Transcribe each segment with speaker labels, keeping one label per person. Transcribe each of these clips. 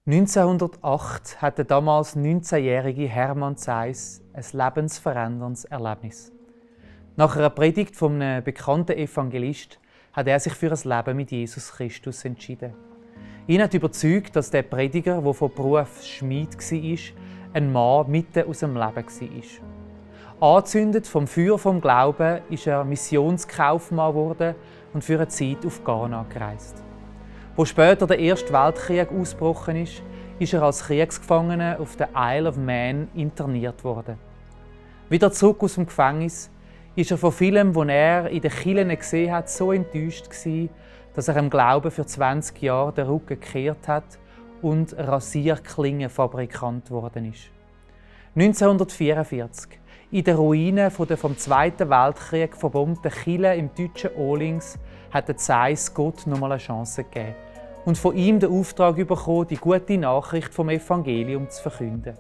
Speaker 1: 1908 hat der damals 19-jährige Hermann Zeiss ein lebensveränderndes Erlebnis. Nach einer Predigt von einem bekannten Evangelist hat er sich für ein Leben mit Jesus Christus entschieden. Ihn hat überzeugt, dass der Prediger, der von Beruf Schmied war, ein Mann mitten aus dem Leben war. Angezündet vom Feuer vom Glauben ist er Missionskaufmann geworden und für eine Zeit auf Ghana gereist. Wo später der Erste Weltkrieg ausgebrochen ist, ist er als Kriegsgefangener auf der Isle of Man interniert worden. Wieder zurück aus dem Gefängnis ist er von vielem, was er in den Kirchen gesehen hat, so enttäuscht gewesen, dass er im Glauben für 20 Jahre den Rücken gekehrt hat und Rasierklingenfabrikant geworden ist. 1944, in den Ruinen der vom Zweiten Weltkrieg verbombten Kirchen im deutschen Ohlings, hat der Zeiss Gott nochmal eine Chance gegeben und von ihm den Auftrag bekommen, die gute Nachricht vom Evangelium zu verkünden.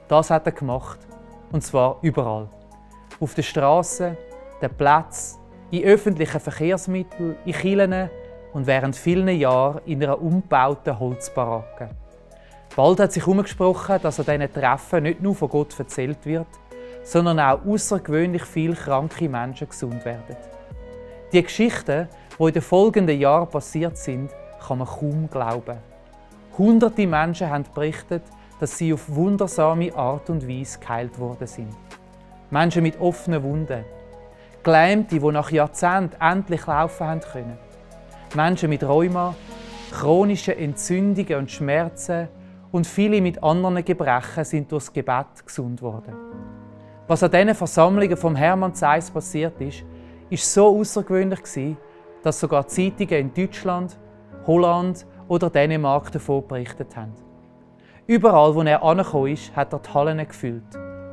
Speaker 1: Das hat er gemacht, und zwar überall. Auf den Strassen, den Plätzen, in öffentlichen Verkehrsmitteln, in Kirchen und während vielen Jahren in einer umgebauten Holzbaracke. Bald hat sich herumgesprochen, dass an diesen Treffen nicht nur von Gott erzählt wird, sondern auch außergewöhnlich viele kranke Menschen gesund werden. Die Geschichten, die in den folgenden Jahren passiert sind, kann man kaum glauben. Hunderte Menschen haben berichtet, dass sie auf wundersame Art und Weise geheilt worden sind. Menschen mit offenen Wunden, Gelähmte, die nach Jahrzehnten endlich laufen haben können. Menschen mit Rheuma, chronischen Entzündungen und Schmerzen und viele mit anderen Gebrechen sind durch das Gebet gesund worden. Was an diesen Versammlungen vom Hermann Zeiss passiert ist, ist so außergewöhnlich, dass sogar Zeitungen in Deutschland, Holland oder Dänemark davon berichtet haben. Überall, wo er angekommen ist, hat er die Hallen gefüllt.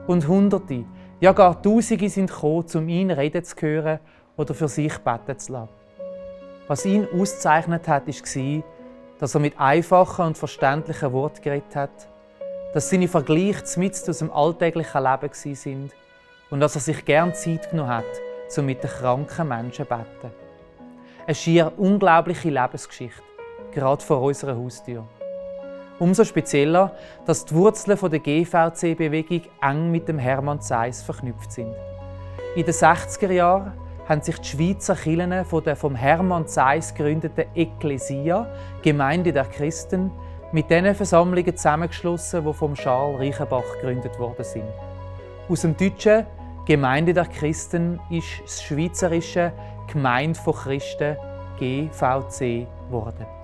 Speaker 1: Und Hunderte, ja gar Tausende sind gekommen, um ihn reden zu hören oder für sich beten zu lassen. Was ihn auszeichnet hat, war, dass er mit einfachen und verständlichen Worten geredet hat, dass seine Vergleiche mitten aus dem alltäglichen Leben waren und dass er sich gern Zeit genommen hat, um mit den kranken Menschen zu beten. Eine schier unglaubliche Lebensgeschichte, gerade vor unserer Haustür. Umso spezieller, dass die Wurzeln der GVC-Bewegung eng mit dem Hermann Zeiss verknüpft sind. In den 60er Jahren haben sich die Schweizer Kirchen von der vom Hermann Zeiss gegründeten Ekklesia, Gemeinde der Christen, mit diesen Versammlungen zusammengeschlossen, die von Charles Reichenbach gegründet worden sind. Aus dem Deutschen Gemeinde der Christen ist das schweizerische Gemeinde von Christen GVC geworden.